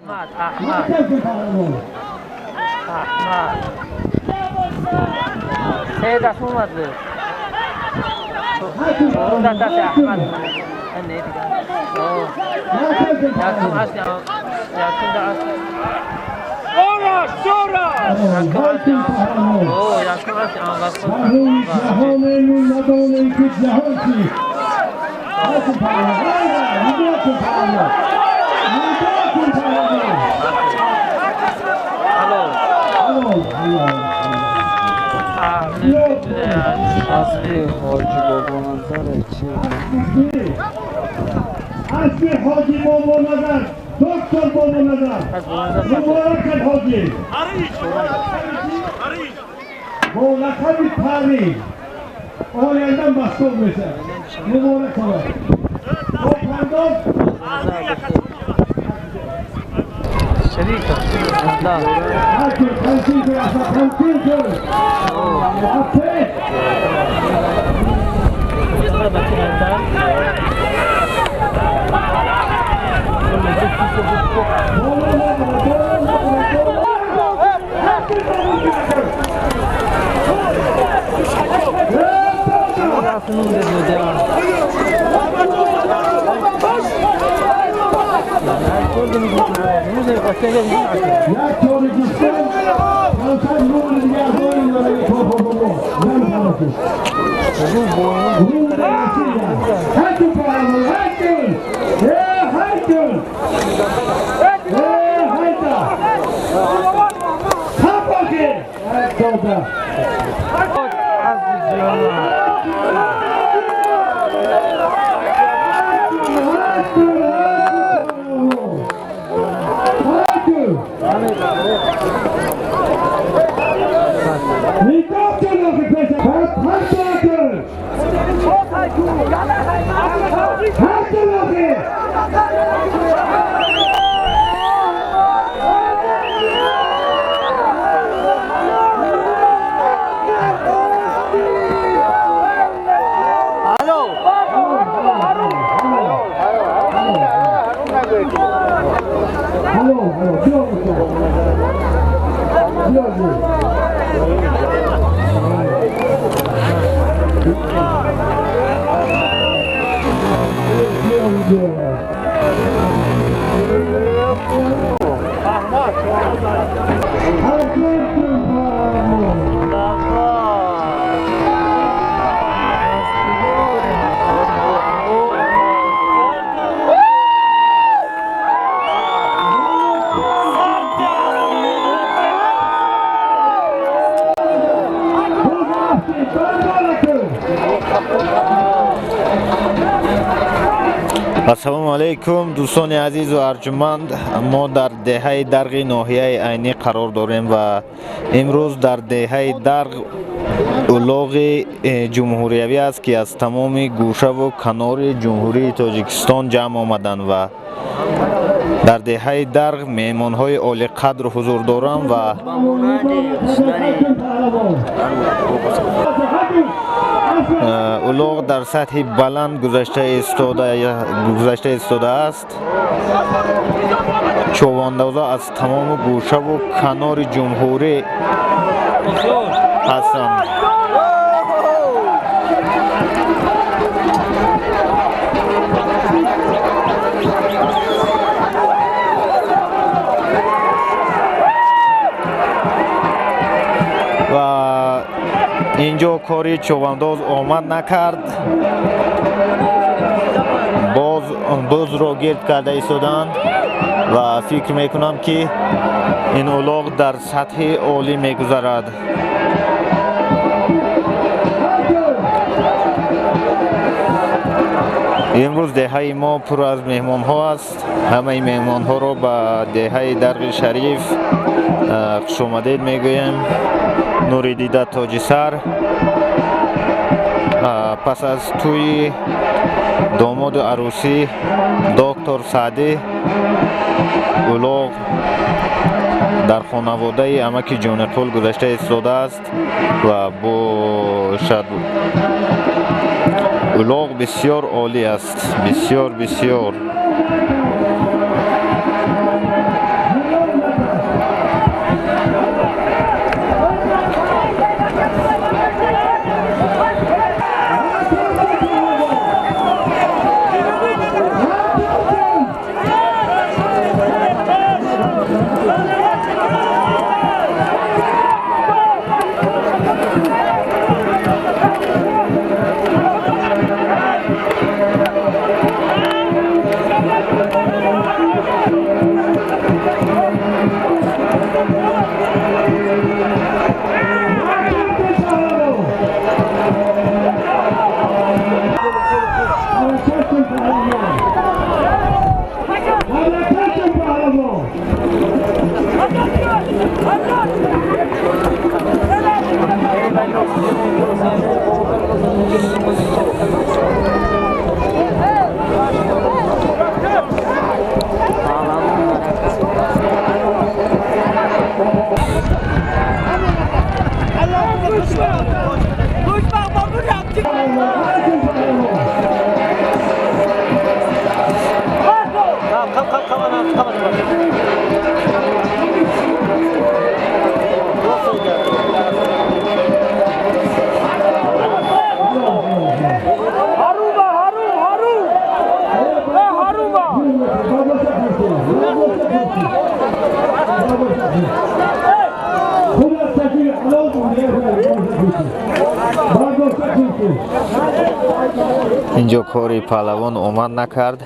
Аҳмад, Аҳмад, се даст омад буд. Чорум даст Аҳмад. Не дига. Якум аст, якум даст. Якум аст, якум аст. Асби Ҳоҷи Бобоназар чи? Асби Ҳоҷи Бобоназар, доктор Бобоназар. Муборакат, ҳоҷи. Бо лақаби Пари оянда машҳур мешавад. Муборак бошад. Бо Шарик. Да. Як Тоҷикистон камтар нури нигаҳдорӣ барои бобо. Ҳайду паҳлавон, ҳайду! Э, ҳайду! Э, ҳайда! Хапоки! Дода! Ассалому алайкум, дӯстони азизу арҷуманд. Мо дар деҳаи Дарғи ноҳияи Айнӣ қарор дорем ва имрӯз дар деҳаи Дарғ улоғи ҷумҳуриявӣ аст, ки аз тамоми гӯшаву канори Ҷумҳурии Тоҷикистон ҷамъ омаданд ва дар деҳаи Дарғ меҳмонҳои олиқадр ҳузур доранд ва улоғ дар сатҳи баланд гузашта истодааст. Човандоза аз тамоми гӯшаву канори ҷумҳурӣ ҳастанд. Ва инҷо кори човандоз омад накард, боз бузро гирд карда истоданд ва фикр мекунам, ки ин улоғ дар сатҳи олӣ мегузарад. Имрӯз деҳаи мо пур аз меҳмонҳо аст. Ҳамаи меҳмонҳоро ба деҳаи Дарғи Шариф хушомадед мегӯем. Нури дида тоҷисар. Пас аз тӯи домоду арӯсӣ доктор Саъдӣ улоғ дар хонаводаи амаки Ҷониқул гузашта истодааст ва бошад улоғ бисёр олӣ аст, бисёр бисёр. Инҷо кори паҳлавон омад накард.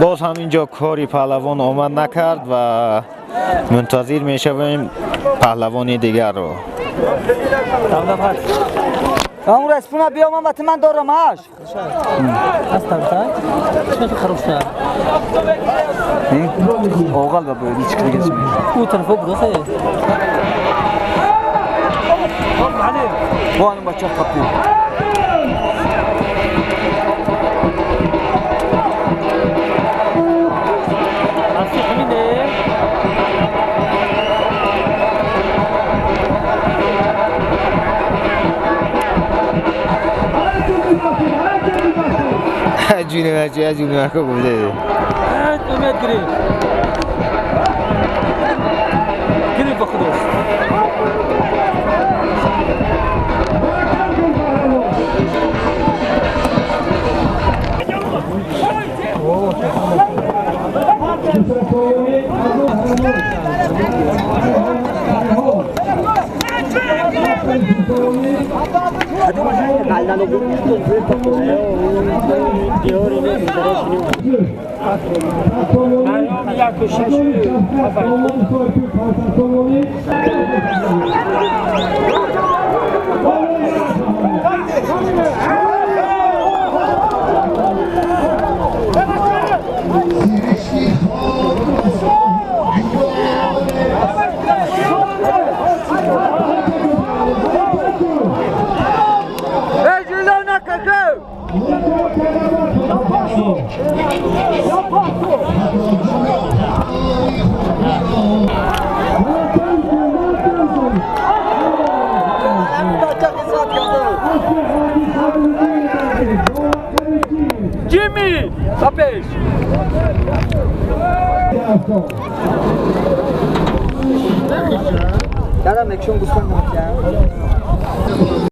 Боз ҳам инҷо кори паҳлавон омад накард ва мунтазир мешавем паҳлавони дигарро. جوني ماشي جوني ماكو بوده امید گرفت گرفت بخدوش. Jimmy! Sapês! Cara, me